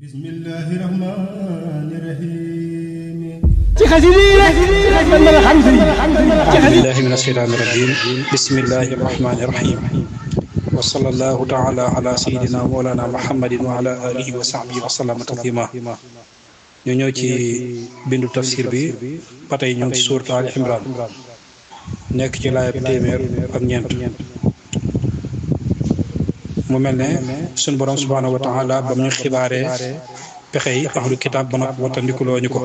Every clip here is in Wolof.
bismillahi rahmani rahim ci xasida yi rek man mën a xam sëriñ billahi min asheytaani rajim bismillahi rahmani rahim wa sallallahu taala ala sayidina mawlana muhammadin wa ala alihi wa sahbihi wa sallama taslima ñu ñëw ci bindu tafsir bi ba tey ñu ngi ci suuratu Ali Imran nekk ci laaya téeméer ak ñeent mu mel ne suñ borom subhaanahu wa taala ba mu ñu xibaaree pexe yi ahlu kitaab ba nag wattandikuloo ñu ko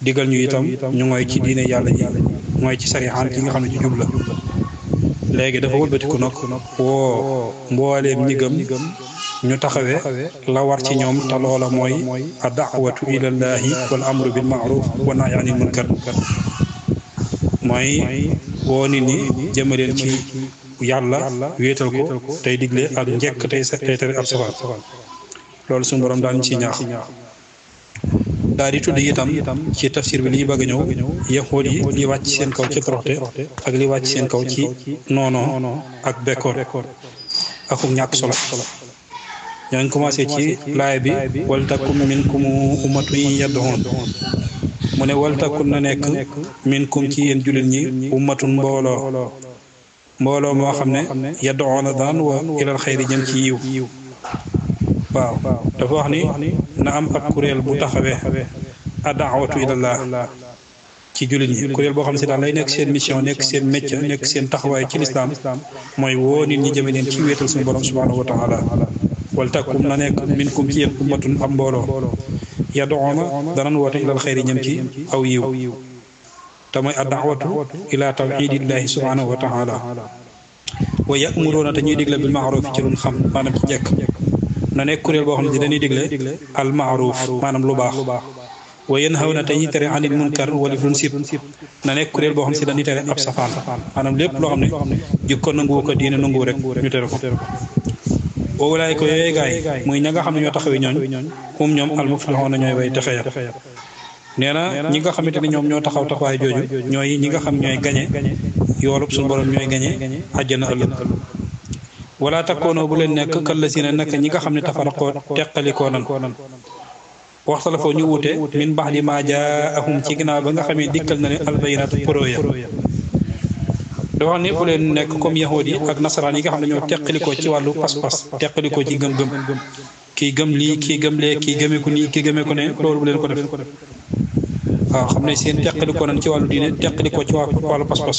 digal ñu itam ñu ngoy ci diine yàlla ji mooy ci sarixaan ki nga xam ne ci jub la léegi dafa wëlbatiku nag woo mbooleem ñi gëm ñu taxawee la war ci ñoom te loola mooy a daawatu ilallahi wal amru bil maaruf wa nahyi anil munkar mooy woo nit ñi jëmaleen ci yàlla wéetal ko tey digle ak njekk tey tere ab safaan loolu suñu borom daan ci ñaax daal di tudd itam ci tafsir bi li ñu bëgg a ñëw yahuud yi li wàcc seen kaw ci toroxte ak li wàcc seen kaw ci noono ak bekkoor ak ñàkk solo ñoo ngi commencé ci laay bi wal takum minkum ummatun yad'un mu ne wal takun na nekk minkum ci yéen jullit ñi ummatun mbooloo moo xam ne yad'una daan wa ilal xayri jëm ci yiw waaw dafa wax ni na am ab kuréel bu taxawee ad-da'watu ilallah ci jullit ñi kuréel boo xam ne si daal lay nekk seen mission nekk seen métier nekk seen taxawaay ci lislaam mooy woo nit ñi jëme leen ci wéetal suñu borom subhanahu wa taala wal takum na nekk minkum ci yéen ummatun am mbooloo yad'una danan woote ilal xayri jëm ci aw yiw te mooy ad-da'watu ila tawhidillahi subhanahu wa taala wa ya'muruna te ñuy digle bil ma'ruf ci luñ xam maanaam ci jekk na nekk kuréel boo xam ne dañuy digle al ma'ruf maanaam lu baax wa yanhawna te ñuy tere anil munkar wala luñ sib na nekk kuréel boo xam ne dañuy tere ab safaan maanaam lépp loo xam ne jikko nangu ko diine nangu rek ñu tere ko wowulaay ko yooyu gaay muy ña nga xam ne ñoo taxawee ñooñ ñoom al muflihuna ñooy way texe ya nee na ñi nga xamante ne ñoom ñoo taxaw taxawaay jooju ñooy ñi nga xam ñooy gañe yoolub suñu borom ñooy gañe àjjana ëllëg wala takkoonoo bu leen nekk kal la si ne nag ñi nga xam ne tafaraqoo teqalikoo nan waxtala foo ñu wuute min ba'di maa jaa'ahum ci ginnaaw ba nga xamee dikkal na ne albayinaat pro ya dafa wax ni bu leen nekk comme yahuud yi ak nasaraan yi nga xam ne ñoo teqalikoo ci wàllu pas-pas teqalikoo ci gëm-gëm kii gëm lii kii gëm lee kii gëmee ko nii kii gëmee ko ne loolu bu leen ko def waaw xam ne seen teqalikoo nañ ci wàllu diine teqalikoo ci wàllu pas-pas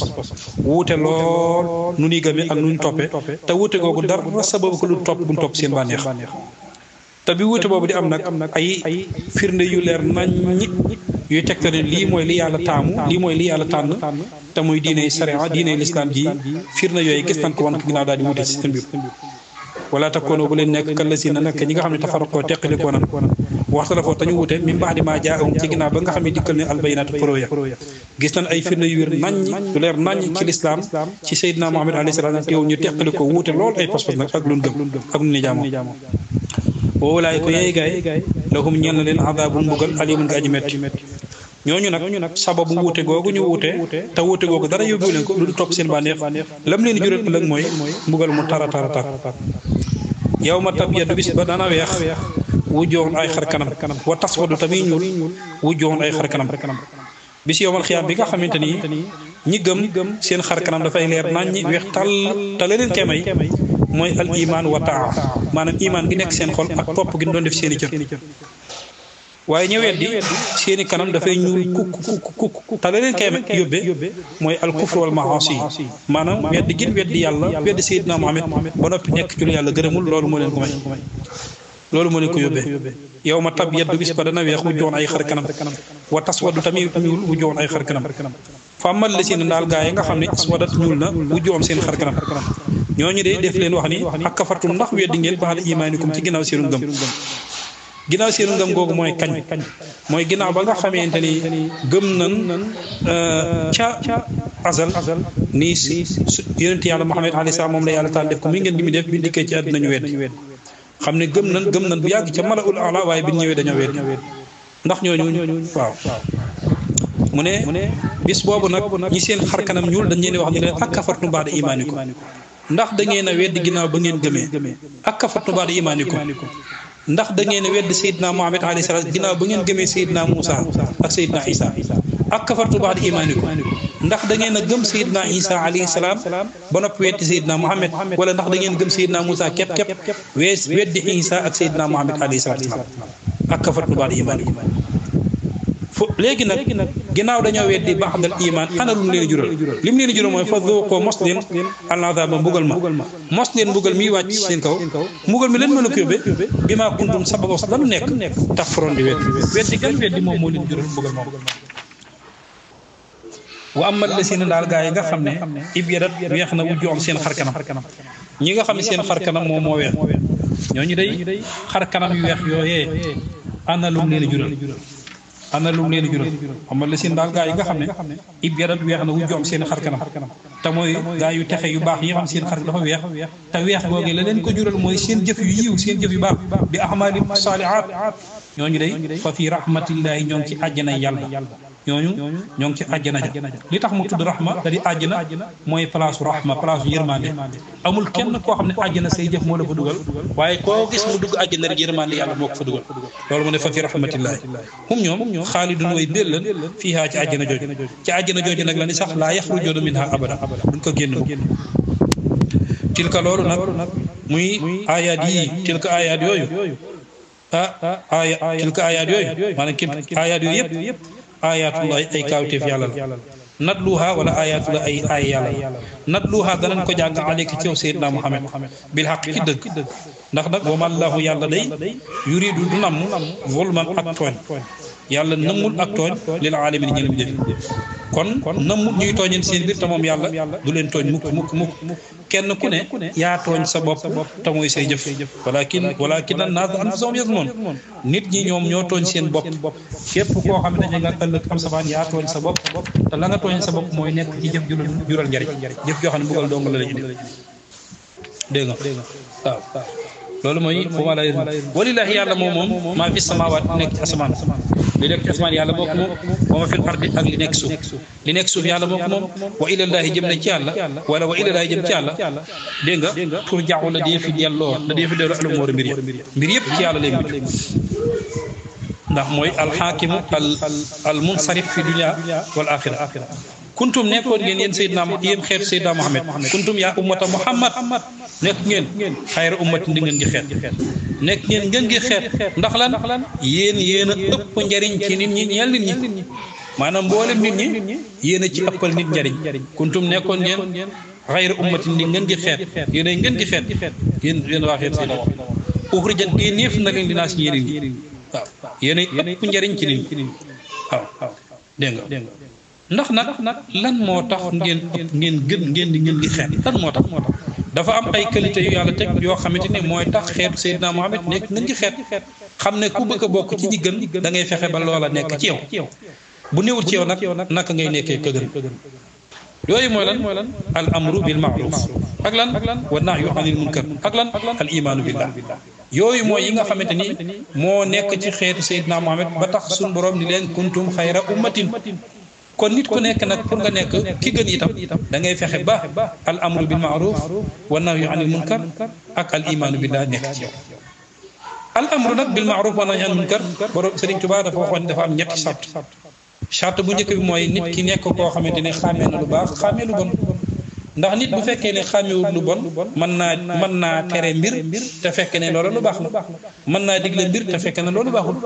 wuute lool nu ñuy gëmee ak nu ñu toppee te wuute googu dara sababu ko lu topp bu ñu topp seen bànneex te bi wuute boobu di am nag ay firnde yu leer naññi yuy tegte ne lii mooy li yàlla taamu lii mooy li yàlla tànn te muy diine sariya diine lislaam ji firnde yooyu gis nañ ko wan ko ginnaaw daal di wuute ci seen biir wala takkoonoo bu leen nekk kal la si na nag ñi nga xam ne tafaraqoo teqalikoo nan waxta la foofu te ñu wute min ba'di maa jaa'ahum ci ginnaaw ba nga xam ne dikkal ne albayinaatu pro ya gis nañ ay firnde yu wér naññ yu leer naññ ci lislaam ci Seydina Muhammad alayhi salaam teew ñu teqalikoo wuute lool ay pas-pas nag ak lu gëm ak lu ni jaamoo woowulaay ko yeey gaay lahum ñeel na leen adaabun mbugal alimun ga aji metti ñooñu nag sababu wuute googu ñu wuute te wuute googu dara yóbbu leen ko lu du topp seen bànneex lam leen jural ëllëg mooy mbugal mu tara yow ma tabyaddu bis ba dana weex wujjoon ay xar kanam wa taswadu tamit ñuul wujjoon ay xar kanam bis yowmal xiyaam bi nga xamante ni ñi gëm seen xar kanam dafay leer naañ ñi weex tàll te la leen koy may mooy al iman wa taa maanaam iman gi nekk seen xol ak topp gi doon def seen i cër waaye ñëwet di seen i kanam dafay ñuul kukk te la leen koy yóbbe mooy al kufr wal maasi maanaam weddi gin weddi yàlla weddi Seydina Muhammad ba noppi nekk ci lu yàlla gërëmul loolu moo leen ko may loolu moo leen ko yóbbee yow ma tabyaddu bis ba dana weex wujjoon ay xar kanam wa taswadu tamit ñuul wujjoon ay xar kanam fa amal la seen daal gaa yi nga xam ne aswadat ñuul na wujjoon seen xar kanam ñooñu de def leen wax ni ak kafartum ndax weddi ngeen ba'da iimaanikum ci ginnaaw seenu ngëm ginnaaw seenu ngëm googu mooy kañ mooy ginnaaw ba nga xamante ni gëm nan ca azal nii yonent yàlla Muhammad alayhi salaam moom la yàlla taal def ko mi ngeen di mi def bi dikkee ci àddina ñu wedd xam ne gëm nan bu yàgg ca malaul ala waaye bi ñu ñëwee dañoo wedd ndax ñooñu waaw mu ne bis boobu nag ñi seen xar kanam ñuul dañ leen di wax ne leen ak kafartum ba'da iimaanikum ndax da ngeen a weddi ginnaaw ba ngeen gëmee ak kafartum ba'da iimaanikum ndax da ngeen a weddi Seydina Muhammad alayhi salaam ginnaaw ba ngeen gëmee Seydina Moussa ak Seydina Isa ak kafartu ba'da imaanikum ndax da ngeen a gëm Seydina Isa alayhi salaam ba noppi weddi Seydina Muhammad wala ndax da ngeen gëm Seydina Moussa képp weddi Isa ak Seydina Muhammad alayhi salaam ak kafartu ba'da imaanikum léegi nag ginnaaw dañoo weddi ba'dal iman ana lu mu leen jural li mu leen jural mooy fa zuuqu mos leen al-azaaba mbugal ma mos leen mbugal mi wàcc seen kaw mbugal mi leen mën a ko yóbbee bi maa kuntum sababos lanu nekk takfuroon di weddi gan weddi moom moo leen jural mbugal moom wa amal lasiina daal gaa yi nga xam ne ibyadat weex na wujjuhum seen xar kanam ñi nga xam ne seen xar kanam moom moo weex ñooñu day xar kanam yu weex yooyee ana lu mu leen jural ana lu mu leen jural amal lasiina daal gaa yi nga xam ne ibyadat weex na wujjuhum seen xar kanam te mooy gaa yu texe yu baax yi nga xam seen xar dafa weex te weex googee la leen ko jural mooy seen jëf yu yiw seen jëf yu baax bi ahmali saalihaat ñooñu day fa fi rahmatillahi ñoo ngi ci àjjana yàlla ñooñu ñoo ngi ci àjjana ja li tax mu tudd rahma da di àjjana mooy place rahma place yërmande amul kenn koo xam ne àjjana say jëf moo la fa dugal waaye koo gis mu dugg àjjana rek yërmande yàlla moo ko fa dugal loolu mu ne fa fi rahmatillahi hum ñoom xaalidun way béllan fiihaa ci àjjana jooju nag la ni sax laa yaxrujuuna minhaa abada duñ ko génn tilka loolu nag muy ayaat yi tilka ayaat yooyu tilka ayaat yooyu maanaam ayaat yooyu yëpp ayatullahi ay kaawteef yàlla la natluha wala ayatullah ay yàlla la natluha danañ ko jàng aleyka ci yow Seydina Muhammad bil xaq ci dëgg ndax nag wa mallaahu yàlla day yuridu du namm zulman ak tooñ yàlla nammul ak tooñ lil alamin ñeen bi def kon nammul ñuy tooñeen seen biir te moom yàlla du leen tooñ mukk kenn ku ne yaa tooñ sa bopp te mooy say jëf walakin an-naas anfusahum yazlimuun nit ñi ñoom ñoo tooñ seen bopp képp koo xam ne dañu nga ëllëg am safaan yaa tooñ sa bopp te la nga tooñ sa bopp mooy nekk ci jëf jural njariñ jëf joo xam ne mbugal dong la lay indi dégg nga waaw loolu mooy fu ma la walillaahi yàlla moom maa fi samaawaat nekk ci asamaan li nekk ci asamaan yàlla moo ko moom wa ma fil ardi ak li nekk suuf li nekk suuf yàlla moo ko moom wa ilallaahi jëm na ci yàlla wala wa ilallaahi jëm ci yàlla dégg nga turja'u la dee fi delloo al-umuur mbir yëpp ci yàlla lay mujj ndax mooy alxaakimu al munsarif fi dunya wal axira kuntum nekkoon ngeen yéen xeetu Seydina Muhammad kuntum yaa ummata Muhammad nekk ngeen xayra ummatin di ngeen gi xeet nekk ngeen gi xeet ndax lan yéen a ëpp njariñ ci nit ñi ñeel nit ñi maanaam mboolem nit ñi yéen a ci ëppal nit njariñ kuntum nekkoon ngeen xayra ummatin di ngeen gi xeet yéen a ngeen gi xeet yéen waa xeet Seydina Muhammad uxrijat génneef na leen dinaa si yéen ñi waaw yéen a ëpp njariñ ci nit ñi waaw dégg nga ndax nag lan moo tax ngeen di xeet lan moo tax dafa am ay qualité yu yàlla teg yoo xamante ne mooy tax xeetu Seydina Muhammad nekk ngeen di xeet xam ne ku bëgg a bokk ci ñi gën da ngay fexe ba loola nekk ci yow bu néewul ci yow nag naka ngay nekkee ka gën yooyu mooy lan al amru bil ma'ruf ak lan wa nahyu anil munkar ak lan al imaanu billah yooyu mooy yi nga xamante ni moo nekk ci xeetu Seydina Muhammad ba tax suñu borom ni leen kuntum xayra ummatin kon nit ku nekk nag pour nga nekk ki gën itam da ngay fexe ba al amru bil ma'ruf wa nahyu anil munkar ak al imaanu billah nekk ci yow al amru nag bil ma'ruf wa nahyu anil munkar borom Serigne Touba dafa waxoon dafa am ñetti charte bu njëkk bi mooy nit ki nekk koo xamante ne xàmmee na lu baax xàmmee lu bon ndax nit bu fekkee ne xàmmewul lu bon mën naa tere mbir te fekk ne loolu lu baax la mën naa digle mbir te fekk ne loolu baaxul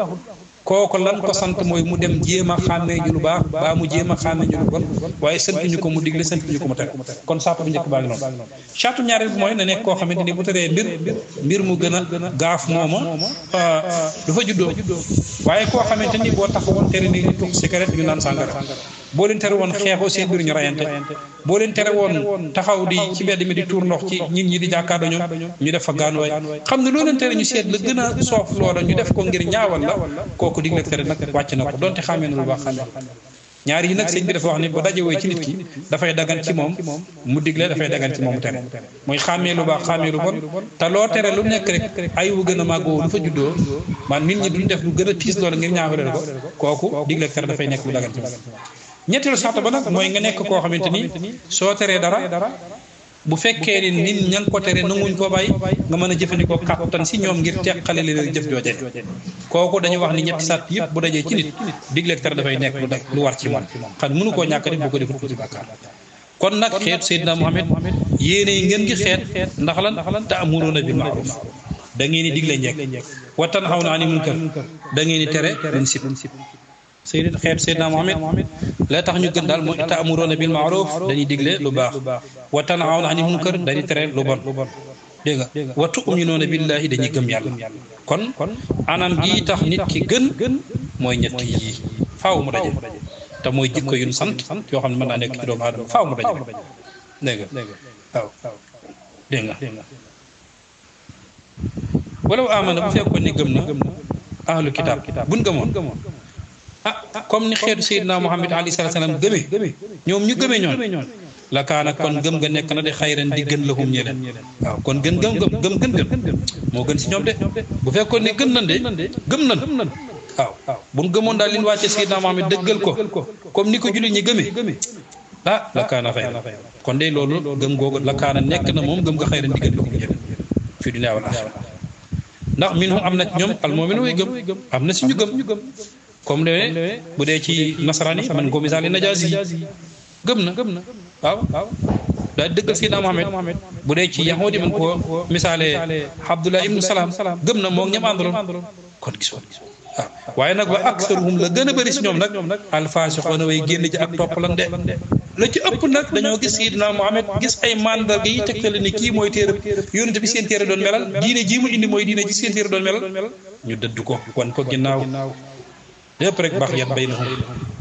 kooku lan ko sant mooy mu dem jéem a xàmmee ñu lu baax baa mu jéem a xàmmee ñu lu bon waaye sant ñu ko mu digle sant ñu ko mu tere kon charte bu njëkk baa ngi noonu charte ñaareel bi mooy na nekk koo xamante ni bu teree mbir mu gën a gaaf mooma du fa juddoo waaye koo xamante ni boo taxawoon tere ni tux cigarette ñu naan sàngara boo leen tere woon xeexoo seen biir ñu rayante boo leen tere woon taxaw di ci mbedd mi di tuur ndox ci nit ñi di jàkkaarloo ñoom ñu def fa gaanuwaay xam ne loo leen tere ñu seet la gën a soof loola ñu def ko ngir ñaawal la kooku digle tere nag wàcc na ko donte xàmmee na lu baax xàmmee ñaar yi nag sëñ bi dafa wax ni ba dajewee ci nit ki dafay dagan ci moom mu digle dafay dagan ci moom mu tere mooy xàmmee lu baax xàmmee lu bon te loo tere lu nekk rek ay wu gën a màggoo lu fa juddoo man nit ñi duñ def lu gën a tiis loola ngir ñaawale ko kooku digle tere dafay nekk lu dagan ci moom ñetteelu sart ba nag mooy nga nekk koo xamante ni soo teree dara bu fekkee ni nit ña ngi ko tere nanguñ ko bàyyi nga mën a jëfandikoo kàttan si ñoom ngir teqale leen jëf jooje kooku dañu wax ni ñetti sàtt yëpp bu dajee ci nit digleeg tere dafay nekk lu war ci moom xam mënu koo ñàkk def bu ko defut ko ci bàkkaar kon nag xeetu Seydina Muhammad yéene yi ngeen gi xeet ndax lan ta'muruuna bil ma'ruuf da ngeen di digle njekk wa tanhawna anil munkar da ngeen di tere luñ sib Seydina Muhammad la tax ñu gën daal mooy ta'muruuna bil ma'ruuf dañuy digle lu baax wa tanhawna anil munkar dañuy tere lu bon dégg nga wa tu'minuuna billaahi dañuy gëm yàlla kon anam gi tax nit ki gën mooy ñett yi faaw mu daje te mooy jikko yuñ sant yoo xam ne mën naa nekk ci doomu aadama faaw mu daje dégg nga waaw dégg nga walaw amana bu fekkoon ni gëm na ahlu kitaab buñ gëmoon comme ni xeetu Seydina Muhammad alayhi salaam gëmee ñoom ñu gëmee ñoon la kaana kon gëm nga nekk na de xayran di gën lahum ñeleen waaw kon gën moo gën si ñoom de bu fekkoon ni gën nan de gëm nan waaw buñ gëmoon daal li ñu wàcce Seydina Muhammad dëggal ko comme ni ko jullit ñi gëmee la kaana xayran kon de loolu gëm googu la kaana nekk na moom gëm nga xayran di gën lahum ñeleen fi dunya wal aaxira ndax minhum am na ci ñoom almu'minuun way gëm am na si ñu gëm comme ne bu dee ci nasaraan yi man ko misaale Najaasi gëm na waaw daa dëggal Seydina Muhammad bu dee ci yahuudi man ko misaale Abdullah ibnu Salaam gëm na moom ñam àndaloon kon gisoon waaw waaye nag wa aksaruhum la gën a bëri si ñoom nag alfaasiquuna way génn ci ak topp lan de la ci ëpp nag dañoo gis Seydina Muhammad gis ay mandarga yi tegtale ni kii mooy téere yónent bi seen téere doon melal diine jii mu indi mooy diine ji seen téere doon melal ñu dëdd ko wan ko ginnaaw lépp rek baax yan baynahum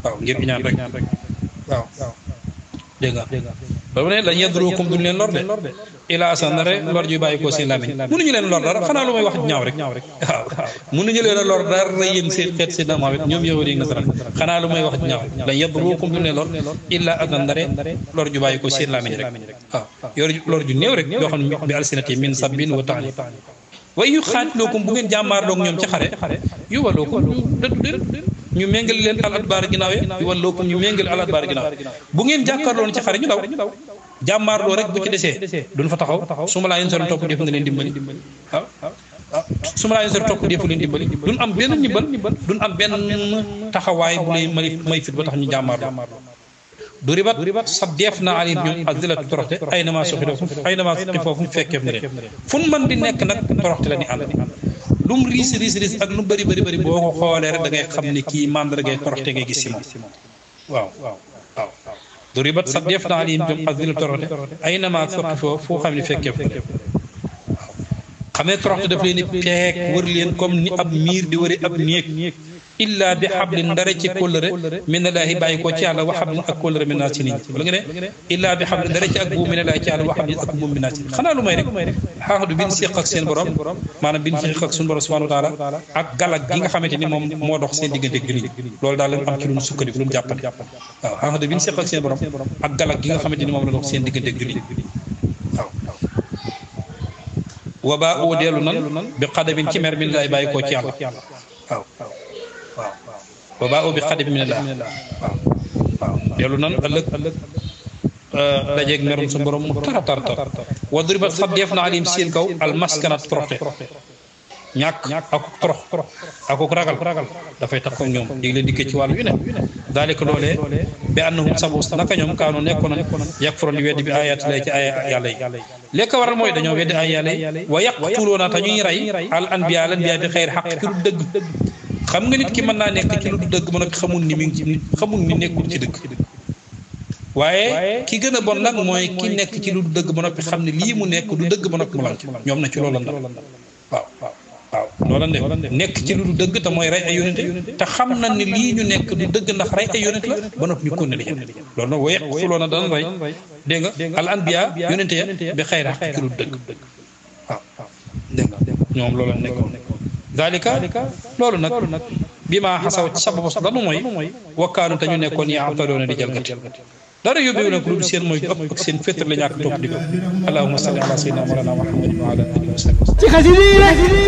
waaw ngir ñaan rek waaw dégg nga loolu ne lañ yadrukum duñ leen lor de ila asan na rek lor ju bàyyi ko seen làmmiñ mënuñu leen lor dara xanaa lu may wax ñaaw rek waaw mënuñu leen a lor dara yéen seen xeet Seydina Muhammad ñoom yahudi yi nasaraan xanaa lu may wax ñaaw lañ yadrukum duñ leen lor illa asan na rek lor ju bàyyi ko seen làmmiñ rek waaw yor lor ju néew rek yoo xam ne bi alsinati min sabbin wa ta'lim way yu xaatilookum bu ngeen jàmmaarloog ñoom ci xare yu walookum ñu dëddu ñu méngal leen al adbaar ginnaaw yi yu walookum ñu méngal al adbaar ginnaaw bu ngeen jàkkaarloon ci xare ñu daw jàmmaarloo rek bu ci desee duñ fa taxaw su ma laa yéen sori topp def nga leen dimbali waaw su ma laa yéen sori topp defu leen dimbali duñ am benn ndimbal duñ am benn taxawaay bu lay may fit ba tax ñu jàmmaarloo duribat sa def na alim ñoom ak di la toroxte ay namaa soxi foofu mu fekkeef na leen fu mu mën di nekk nag toroxte la ni ànd lu mu riis ak lu bëri boo ko xoolee rek da ngay xam ne kii mandargay toroxte ngay gis si moom waaw duribat sa def na alim ñoom ak di la toroxte ay namaa soxi foofu foo xam ne fekkeef na leen waaw xam ne toroxte daf leen ni peek wër leen comme ni ab miir di wëri ab néeg illa bi xablin ndara ci kóllëre minallaahi bàyyi ko ci yàlla wa xablin ak kóllëre min naa ci nit ñi wala nga ne illa bi xablin ndara ci ak buum minallaahi ci yàlla wa xablin ak buum min naa ci nit xanaa lu may rek xaaxadu bin séq ak seen borom maanaam bin séq ak suñu borom subhanahu wa taala ak galak gi nga xamante ni moom moo dox seen diggante ak jullit loolu daal lañ am ci lu mu sukkandiku lu mu jàppale waaw xaaxadu bin séq ak seen borom ak galak gi nga xamante ni moom la dox seen diggante ak jullit waaw wa baa oo dellu nan bi xadabin ci mer minallaahi bàyyi ko ci yàlla waaw wa baa bi xadib minallah waaw dellu nan ëllëg dajeeg merum sa borom mu tar wa duribat sax def na alim seen kaw al maskanat toroxte ñàkk ak torox akuk ragal dafay tax ak ñoom di leen dikkee ci wàllu yu ne daalika loolee bi annahum sabu naka ñoom kaanu nekkoon yakfuroon di weddi bi ayaati lay ci ay yàlla yi lekk waral mooy dañoo weddi ay yàlla yi wa yaqtuluuna te ñuy rey al anbiya bi xeyri xaq ci lu dëgg xam nga nit ki mën naa nekk ci lu du dëgg ba noppi xamul ni mi ngi ci xamul ni nekkul ci dëgg waaye ki gën a bon nag mooy ki nekk ci lu du dëgg ba noppi xam ne lii mu nekk du dëgg ba noppi mu lan ñoom na ci loolu la waaw loolu la nekk ci lu du dëgg te mooy rey ay yónente te xam na ni lii ñu nekk du dëgg ndax rey ay yónente la ba noppi ñu kon ne li loolu nag waye fuloo na dana rey dégg nga al anbiya yónente ya bi xayri xaq ci lu du dëgg waaw dégg nga ñoom loolu la nekkoon dalika loolu nag bi maa xasaw ci sababu danu mooy wakkaanu te ñu nekkoon yaa am tadoona di jalgati dara yóbbewu nag lu seen mooy ëpp ak seen féetar la ñàkk topp di ko allahumma salli ala sayyidina mawlana muhammadin wa ala alihi wa sahbihi